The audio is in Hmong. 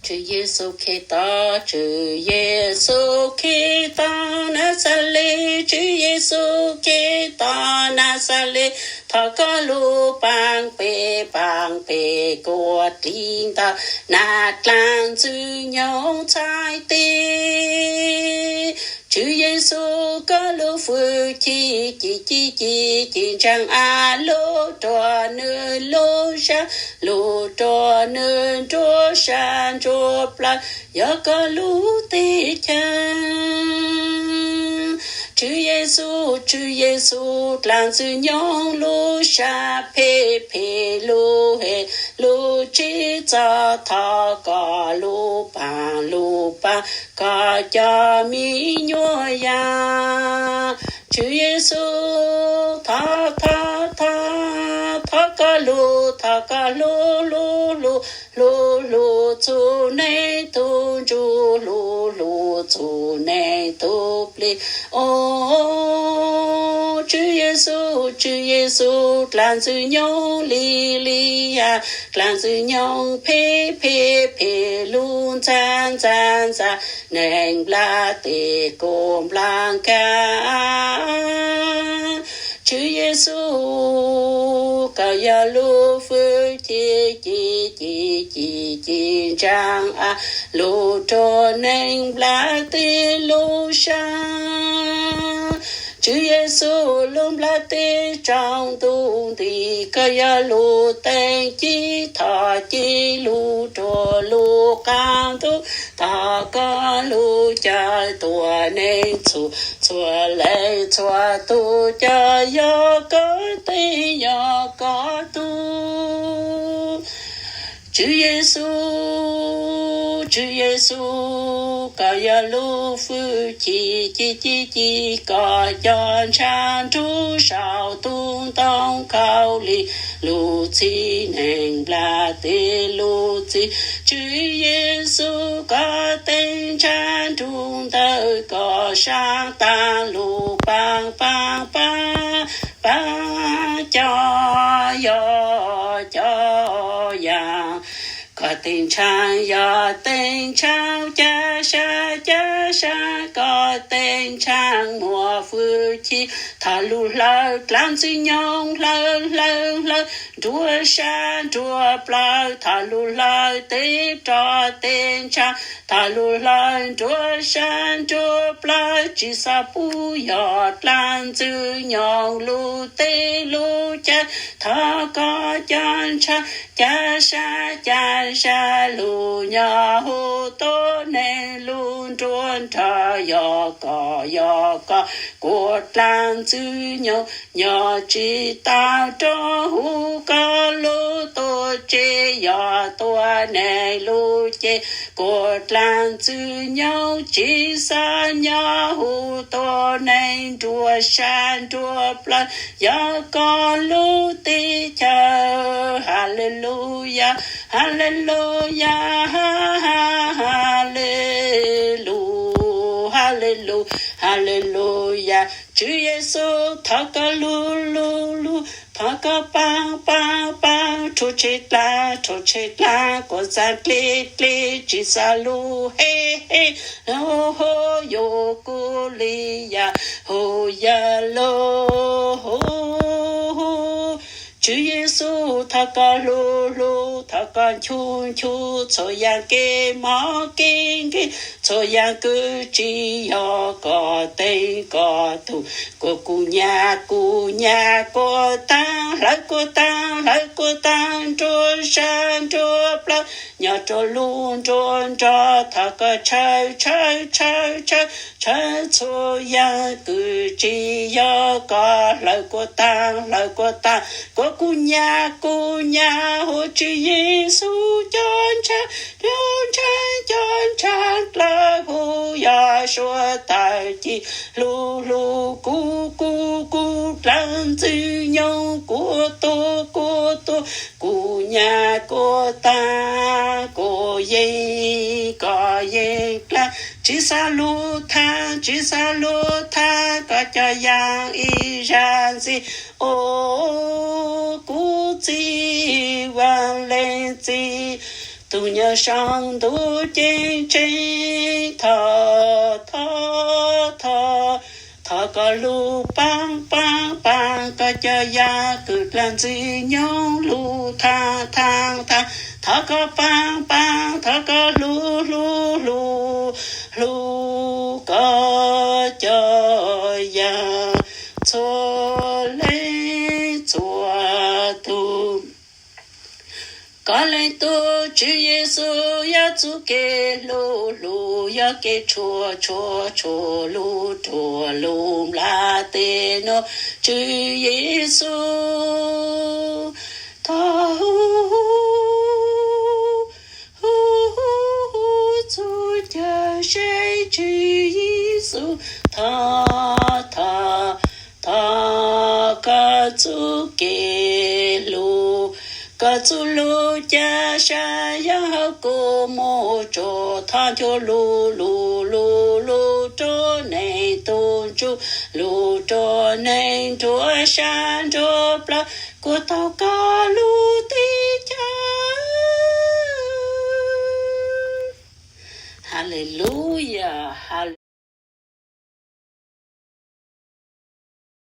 Tswv Yexus Khetos, Tswv Yexus Khetos Naxales, Tswv Yexus Khetos Naxales, thov koj lub paab pem, paab pem kuas dlig ntawm nag dlaag ntxwg nyoog txhais tes. Tswv Yexus, koj lub hwj chim ci ci ci ci ntsaag av lug rua nwg lub sab, lug rua nwg nruab sab nruab plawg, yog koj lub teb chaws. Tswv Yexus, Tswv Yexus, dlaag ntxwg nyoog lub sab phem phem lub hem lub tsim txom, thov koj lub paab lub paab koj cov mi nyuam yaam. Tswv Yexus, thov thov thov thov koj lug, thov koj lug lug lug lug lug txug neeg tug ntsuj, lug lug txug neeg tug plig. Au, Tswv Yexus, Tswv Yexus, dlaag ntxwg nyoog li li yaam, dlaag ntxwg nyoog phem phem phem lug ntxag ntxag ntxag, neeg nplaj teb kuj nplaj kag. Tswv Yexus, koj yog lub hwj chim ci ci ci ci ci ntsaag av lug rua neeg nplaj teb lub sab. Tswv Yexus, lub nplaj teb tsaus ntuj nti, koj yog lub teeb ci, thov ci lug rua lub qaab ntuj, thov koj lub cawv tua neeg txhua txhua leej txhua tug, cov yog koj teej yog koj tug. Tswv Yexus, Tswv Yexus, koj yog lub hwj chim ci ci ci, koj cov ntshav nrug saum tug ntoo khaub lig, lug txhim neeg nplaj teb lub txim. Tswv Yexus, koj teeb ntshav nrug ntawm koj saab taag lug paab paab paab paab cov yog cov yaam. Koj teeb ntshav yog teeb ntshav ca sab ca sab, koj teeb ntshav muaj hwj chim, thov lug hlawv dlaab ntxwg nyoog hlawv hlawv hlawv nruab sab nruab plawg, thov lug hlawv teb rog teb ntshav, thov lug hlawv nruab sab nruab plawg, tsi xob pub yog dlaab ntxwg nyoog lub teb lub chaw, thov koj cov ntshav ca sab ca sab lug nyob huv tuab neeg lub nruab nrog, yog koj yog koj kuas dlaab ntxwg nyoog nyob tsi tau rua huv koj lub tuam tsev, yog tuab neeg lub cev kuas dlaab ntxwg nyoog tsi xob nyob huv tuab neeg nruab sab nruab plawg, yog koj lub teb chaws. Haleluyas, haleluyas, haleluyas, haleluyas. Tswv Yexus, thov koj lug lug lug, thov koj paab paab paab, rhuav tshem dlaag rhuav tshem dlaag, kuas txav dle dle, tsi xob lug he he, ho ho, yuav kuv li yaam, ho yam lug. Tswv Yexus, thov koj lug lug, thov koj nchu nchu, txhua yaam kev mob kev nkeeg, txhua yaam kws tsi yog koj teej koj tug, kuas kuv nyam kuv nyam kuas taag, hlawv kuas taag, hlawv kuas taag, nruab sab nruab plawg, nyob rua lub nruab nrog, thov koj tshawb tshawb tshawb tshawb tshawb txhua yaam kws tsi yog koj, hlawv kuas taag, hlawv kuas taag, kuas kuv nyam kuv nyam huv Tswv Yexus cov ntshav, cov ntshav, cov ntshav dlawb huv Yausuas tawm ci, lug lug kuv kuv kuv dlaab ntxwg nyoog kuas tuag kuas tuag, kuv nyam kuas taag, kuas yeej koj yeej dlaab, tsi xob lug thaab, tsi xob lug thaab, koj cov yaam ib zag ntxiv, o kuv txiv Vaaj Leej Txiv, Tus nyob saum ntuj ceeb tsheej, thov, thov, thov, thov koj hlub paab, paab, paab koj cov yam kws dlaag ntxwg nyoog lug thaam, thaam, thaam. Thov koj paab, paab, thov koj hlub, hlub, hlub, hlub koj cov yam txhua leej txhua tug. Koj leej tug Tswv Yexus yog txuj kev hlub, hlub yog kev tshuaj, tshuaj, tshuaj lug ruam lug nplaj teb nuav. Tswv Yexus, thov hu, hu, hu, hu txuj cawm seej Tswv Yexus, thov, thov, thov koj txuj kev hlub, koj txuj lub caj sab yog hauv kuv moog tso, thov ncua lug, lug, lug, lug rua neeg tug ntsuj, lug rua neeg nruab sab nruab plawv, kuas tau koj lub teb chaws. Haleluyas.